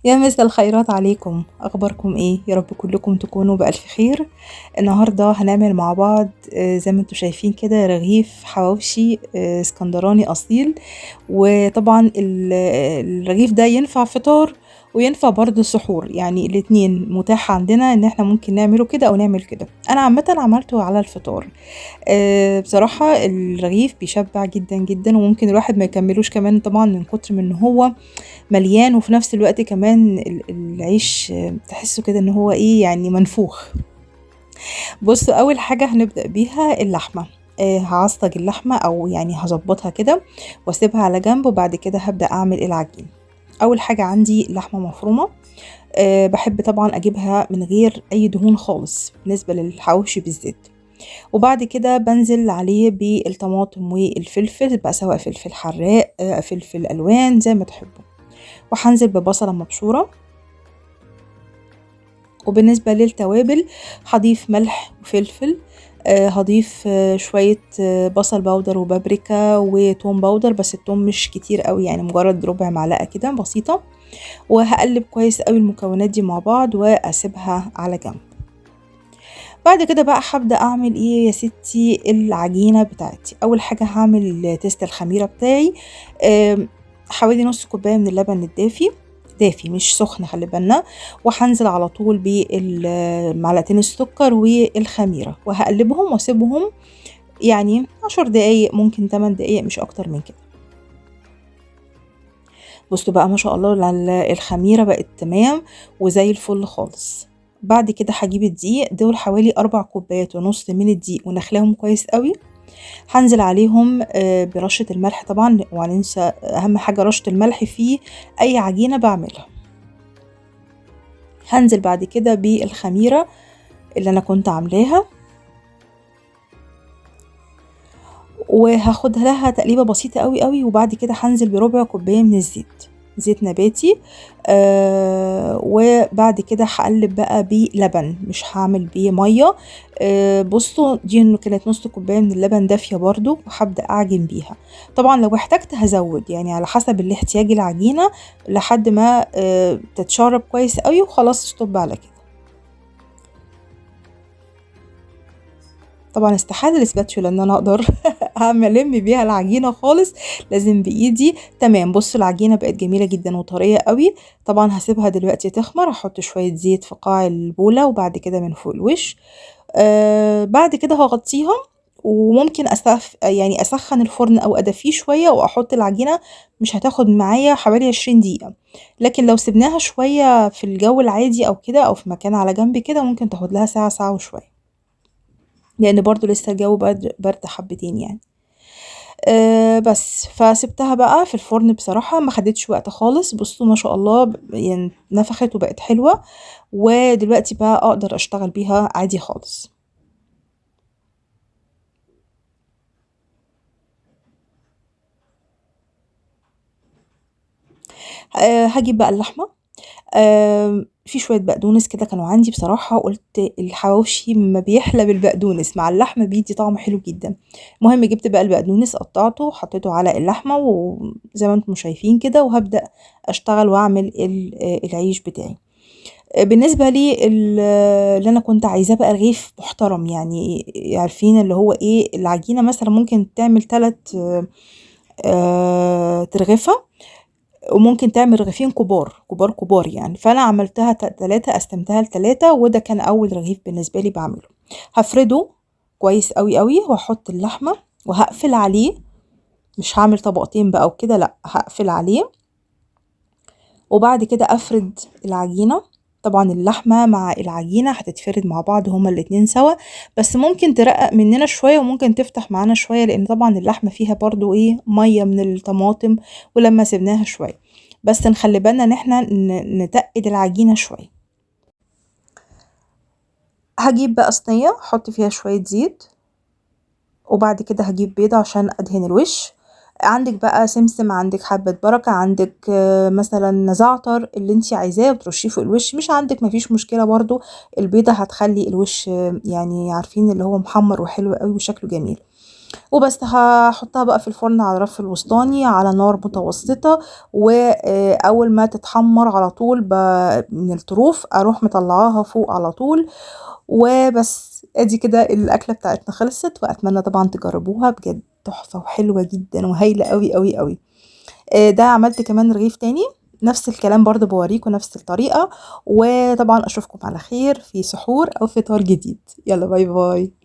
يا مساء الخيرات عليكم، اخباركم ايه؟ يا رب كلكم تكونوا بالف خير. النهارده هنعمل مع بعض زي ما انتم شايفين كده رغيف حواوشي اسكندراني اصيل. وطبعا الرغيف ده ينفع فطار وينفع برضه سحور، يعني الاتنين متاح عندنا ان احنا ممكن نعمله كده او نعمل كده. انا عامة عملته على الفطار. بصراحة الرغيف بيشبع جدا جدا، وممكن الواحد ما يكملوش كمان طبعا من كتر من ان هو مليان، وفي نفس الوقت كمان العيش تحسه كده ان هو ايه يعني منفوخ. بصوا، اول حاجة هنبدا بيها اللحمة. هعصج اللحمة او يعني هظبطها كده واسيبها على جنب، وبعد كده هبدا اعمل العجين. اول حاجة عندي لحمه مفرومه، بحب طبعا اجيبها من غير اي دهون خالص بالنسبة للحواوشي بالذات. وبعد كده بنزل عليه بالطماطم والفلفل بقى، سواء فلفل حراق فلفل الوان زي ما تحبوا. وهنزل ببصله مبشوره. وبالنسبة للتوابل هضيف ملح وفلفل، هضيف شوية بصل powder وبابريكا وتوم powder، بس التوم مش كتير قوي، يعني مجرد ربع معلقه كده بسيطة. وهقلب كويس قوي المكونات دي مع بعض واسيبها على جنب. بعد كده بقى هبدا اعمل ايه يا ستي؟ العجينة بتاعتي. اول حاجة هعمل test الخميره بتاعي، حوالي نص كوباية من اللبن الدافي، دافي مش سخن خلي بالنا. وهنزل على طول بالمعلقتين السكر والخميره وهقلبهم واسيبهم يعني 10 دقايق، ممكن 8 دقايق، مش اكتر من كده. بصوا بقى ما شاء الله الخميره بقت تمام وزي الفل خالص. بعد كده هجيب الدقيق، دول حوالي 4 كوبايات ونص من الدقيق، ونخلاهم كويس قوي. هنزل عليهم برشة الملح طبعا، وهننسى اهم حاجة رشة الملح في اي عجينة بعملها. هنزل بعد كده بالخميرة اللي انا كنت عاملاها، وهاخدها لها تقليبة بسيطة قوي قوي. وبعد كده هنزل بربع كوباية من الزيت، زيت نباتي. وبعد كده هقلب بقى بلبن، مش هعمل بيه مية. بصوا دي كانت نص كوباية من اللبن دافيه برضو، وهبدا اعجن بيها. طبعا لو احتجت هزود يعني على حسب الاحتياج العجينة لحد ما تتشرب كويس قوي، وخلاص stop على كده. طبعا استحالة ال spatula ان انا اقدر اعمل الم بيها العجينة خالص، لازم بايدي. تمام، بصوا العجينة بقت جميلة جدا وطريه قوي. طبعا هسيبها دلوقتي تخمر، هحط شوية زيت في قاع البوله وبعد كده من فوق الوش. بعد كده هغطيها، وممكن يعني اسخن الفرن او ادفيه شوية واحط العجينة، مش هتاخد معايا حوالي 20 دقيقة. لكن لو سيبناها شوية في الجو العادي او كده، او في مكان على جنب كده، ممكن تاخد لها ساعة، ساعة وشوية، لان برضو لسه الجو برد حبتين يعني. بس فسبتها بقى في الفرن، بصراحة ما خدتش وقت خالص. بصوا ما شاء الله يعني نفخت وبقت حلوة، ودلوقتي بقى اقدر اشتغل بيها عادي خالص. هجيب بقى اللحمة. في شوية بقدونس كده كانوا عندي، بصراحة قلت الحواوشي ما بيحلى بالبقدونس مع اللحمة، بيدي طعم حلو جدا. المهم جبت بقى البقدونس، قطعته وحطيته على اللحمة وزي ما انتم شايفين كده، وهبدأ اشتغل واعمل العيش بتاعي. بالنسبة لي اللي انا كنت عايزاه بقى رغيف محترم، يعني عارفين اللي هو ايه، العجينة مثلا ممكن تعمل 3 ترغيفة، وممكن تعمل رغيفين كبار كبار كبار يعني. فانا عملتها 3، قسمتها ل3، وده كان اول رغيف بالنسبة لي بعمله. هفرده كويس قوي قوي واحط اللحمة وهقفل عليه، مش هعمل طبقتين بقى وكده، لا هقفل عليه. وبعد كده افرد العجينة. طبعا اللحمة مع العجينة هتتفرد مع بعض هما الاتنين سوا، بس ممكن ترقق مننا شوية وممكن تفتح معانا شوية، لان طبعا اللحمة فيها برضو ايه مية من الطماطم ولما سيبناها شوية. بس نخلي بالنا ان احنا نتقل العجينة شوية. هجيب بقى صينية احط فيها شوية زيت، وبعد كده هجيب بيضة عشان ادهن الوش. عندك بقى سمسم، عندك حبة بركة، عندك مثلا زعتر، اللي انتي عايزاه وترشيه فوق الوش. مش عندك مفيش مشكلة برضو، البيضة هتخلي الوش يعني عارفين اللي هو محمر وحلو قوي وشكله جميل. وبس هحطها بقى في الفرن على الرف الوسطاني على نار متوسطة، وأول ما تتحمر على طول من الطروف أروح مطلعاها فوق على طول. وبس ادي كده الأكلة بتاعتنا خلصت، وأتمنى طبعا تجربوها، بجد تحفة وحلوة جدا وهايلة قوي قوي قوي. ده عملت كمان رغيف تاني نفس الكلام برضو، بوريكم نفس الطريقة. وطبعا أشوفكم على خير في سحور أو فطار جديد. يلا bye bye.